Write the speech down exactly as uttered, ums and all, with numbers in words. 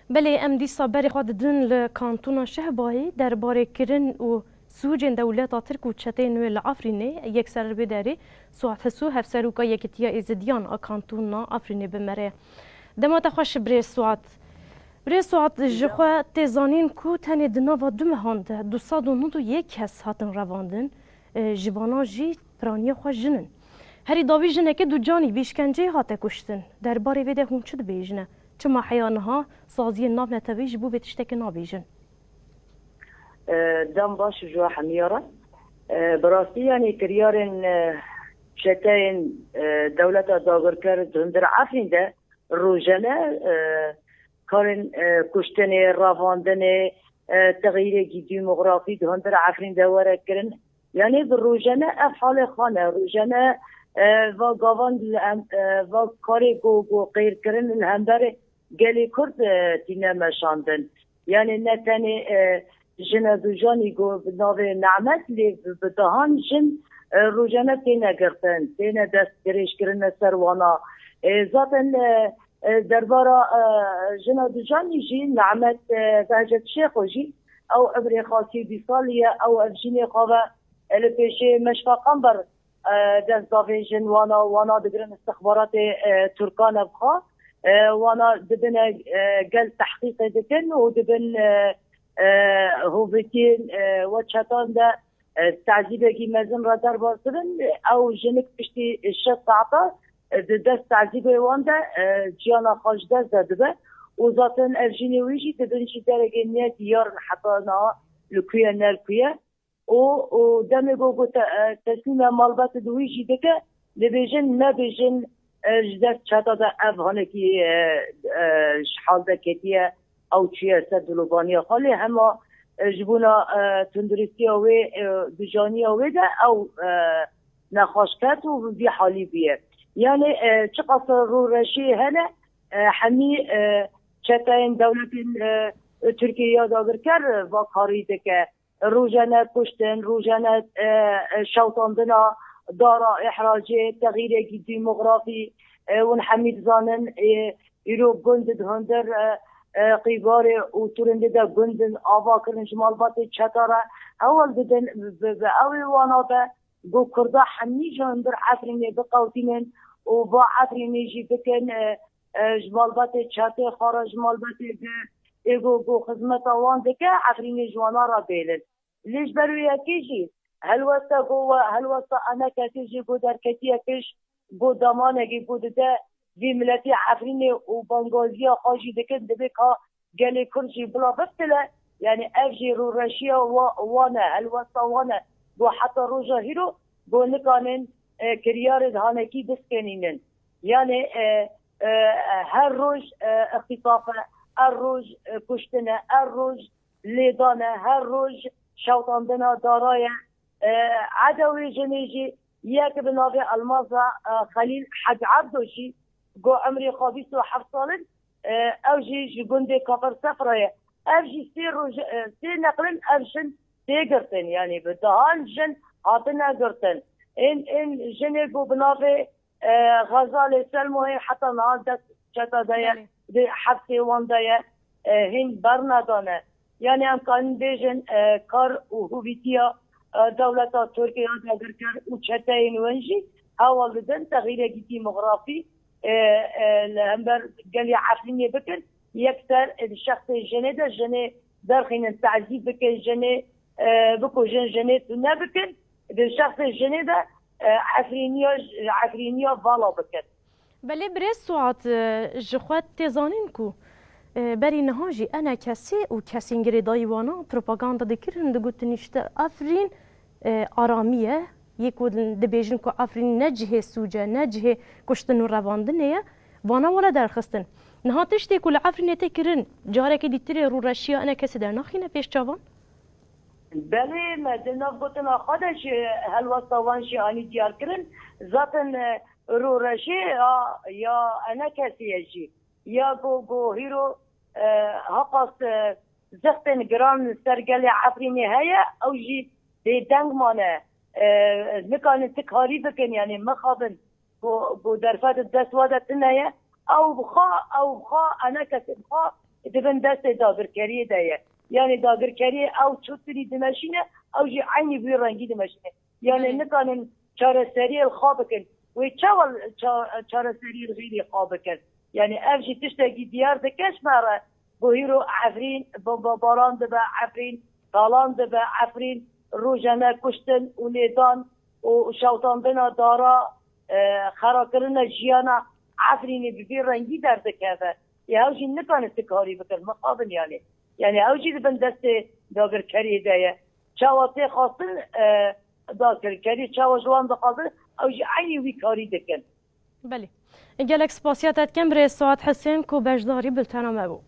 Belê, em dîsa berê xwe didin li Kantona Şehbayê, derbarê kirin û sûcên dewleta Tirk û çeteyên wê li Efrînê. Yekser li vê derê Suat Hisû, Hevseroka Yekîtiya Êzidiyan a Kantona Efrînê, bi me re ye. Dema te xweş, birêz Suat. Birêz Suat, ji xwe tê zanîn ku tenê di nava du mehan de du sed û nod û yek kes hatin revandin, e, ji vana jî piraniya xwe jin in. Herî dawî jinekê ducanî bi îşkenceyê hate kuştin. Derbarê vê de hûn çi dibêjine? Çima heya niha saziyên navnetewî ji bo vê tiştekê nabêjin? E, dem baş ji we hemiya re. E, bi rastî, yanî, kiryarên, e, çeteyên, e, dewleta dagirker di hundir Efrîn de rojane, e, karên, e, kuştinê, revandinê, e, texîrekî demografî di hundir Efrîn de were kirin. Yanî bi rojane ev halê xwe ne. Rojane, e, va gavan li em, e, va karê ku, ku qêrkirin li hemberê gelê Kurd, e, tîne meşandin. Yanî ne tenê, e, jina ducanî ku bi navê Nehmet, lê bi, bi dehan jin, e, rojane têne girtin, têne destdirêj kirine ser wana. E, zaten, e, e, derbara, e, jina ducanî jî Nehmet, e, Behcet Şêxo jî, ew ebrê xasî û bî salî ye, ew ev jînê xwe ve, e, li pêşê Meşfa Qamber, e, dest davêjin, wana, wana digirin istixbaratê, e, Tirkan ev xwe. E, wana dibine, e, gel tehqîqê dikin û dibin, e, e, hovîtiyên, e, we çetan de, e, tezîbekî mezin re derbas dibin. Ew jinik piştî şeş saeta, e, di dest tezîbê wan de, e, ciyana xwe ji dest de dibe. Û zaten ev jinê wî jî dibin jî derekê ne diyar in heta niha li ku ye, ne li ku ye. Û, û demê ku, ku te, e, teslîme malbetê di wî jî dike, dibêjin, nebêjin, e, ji dest çeta de ev hanekî, e, e, ji hal de ketiye, ew çûye ser dilovaniya xwe, lê hema, e, ji bona, e, tunduristiya wê, e, dijaniya wê de ew, e, nexweş ket û bi vî halî bûye. Yanî, e, çiqas rûreşî hene, e, hemî, e, çeteyên dewletên, e, Tirkiyê ya dagirker, e, va karî dike. Rojane kuştin, rojane, e, e, şewtandina dara îhracê, texîrekî demografî, e, hûn hemî dizanin, e, îro gund di hundir, e, e, Qîbarê û Turindê de gund in, ava kirin ji malbatê çeta re. Hewl didin bi, bi, bi ew ê wana be, ku Kurda hemî ji hundir Efrînê biqewtînin û va Efrînê jî bikin, e, e, ji malbatê çetê xwe re, ji malbatê de ê ku, ku xizmeta wan dike, Efrînê ji wana re bêlin. Lê ji ber wê yekê jî helwesta ku we, helwesta enekesê jî ku derketiye pêş, ku damanekî ku dide vî miletî Efrînê û bangaziya xwe jî dikin, dibê ka gelê Kurd jî bila bifile. Yanî ev jî rûreşiya wa-, wan e, helwesta wan e. Ku heta roja hîro ku nikanin, e, kiryarê hanekî biskenînin. Yanî, e, e, her roj, e, îxtîsaf e, her roj, e, kuştin e, her roj lêdan e, her roj şewtandina dara ye. E, eda wê jinê jî yek bi navê Elmaza, e, Xelîl Hec Ebdo jî, ku emrê xwe bîst û heft sal in, e, ew jî ji gundê Kafir Sefra ye. Ev jî sê roj, e, sê neqlin ev jin tê girtin, yanî bi dehan jin hatine girtin. Ên, ên jinê ku bi navê, e, Xezalê Selmoyê heta niha dest çeta de ye, Belê. di hepsê wan de ye, e, hîn bernadane. Yanî em karin bêjin, e, kar û hovîtiya, e, dewleta Tirkiye ya dagirker û çeteyên wan jî hewl didin texîrekî demografî, e, e, li hember gelê Efrînê bikin. Yekser, e, di şexsê jinê de jinê derxînin, tezîb bikin, jinê, e, bikujin, jinê tune bikin. Di şexsê jinê de, e, Efrîniya, Efrîniya vala bikin. Belê birêz Suat, e, ji xwe tê zanîn ku, e, berî niha jî enekesê û kesên girêdayî wana propaganda dikirin, digotin, îşte Efrîn, e, aramî ye. Yê ku dibêjin ku Efrîn ne cihê sûc e, ne cihê kuştin û revandinê ye, vana were derxistin. Niha tiştê ku li Efrînê tê kirin, carekê dîtirê rûreşiya enekesê dernaxîne pêş çavan? Belê, me di nav gotina xwe de jî helwesta wan jî anî diyar kirin. Zaten, e, rûreşê ya, ya enekesê ye jî. Ya ku, ku hîro, e, heqas, e, zextên giran li ser gelê Efrînê heye, ew jî bêdeng mane. E, nikarin ti karî bikin, yanî mixabin. Ku, ku derfet di dest we de tune ye. Ew bi xwe, ew bi xwe, enekesê bi xwe di bin destê dagirkeriyê de ye. Yanî dagirkeriyê ew çûtirî dimeşîne, ew jî eynî wî rengî dimeşîne. Yanî Belê. nikanin çareseriyê li xwe bikin. Wê çawa ça- çareseriyê li xêrê xwe bikin? Yanî ev jî tiştekî diyar dike ji me re. Ku hîro Efrîn bombebaran dibe, Efrîn talan dibe, Efrîn rojane kuştin û lêdan û şewitandina dara, e, xerakirina jiyana Efrînê bi vî rengî derdikeve. Ê ew jî nikane ti karî bikin, mixabin yanî. Yanî ew jî di bin destê dagirkeriyê de ye. Çawa tê xwestin, e, dagirkerî, çawa ji wan dixwazin, ew jî eynî wî karî dikin. Belê. Gelek spasiya te dikim birêz Suat Husên ku beşdarî bultena me bû.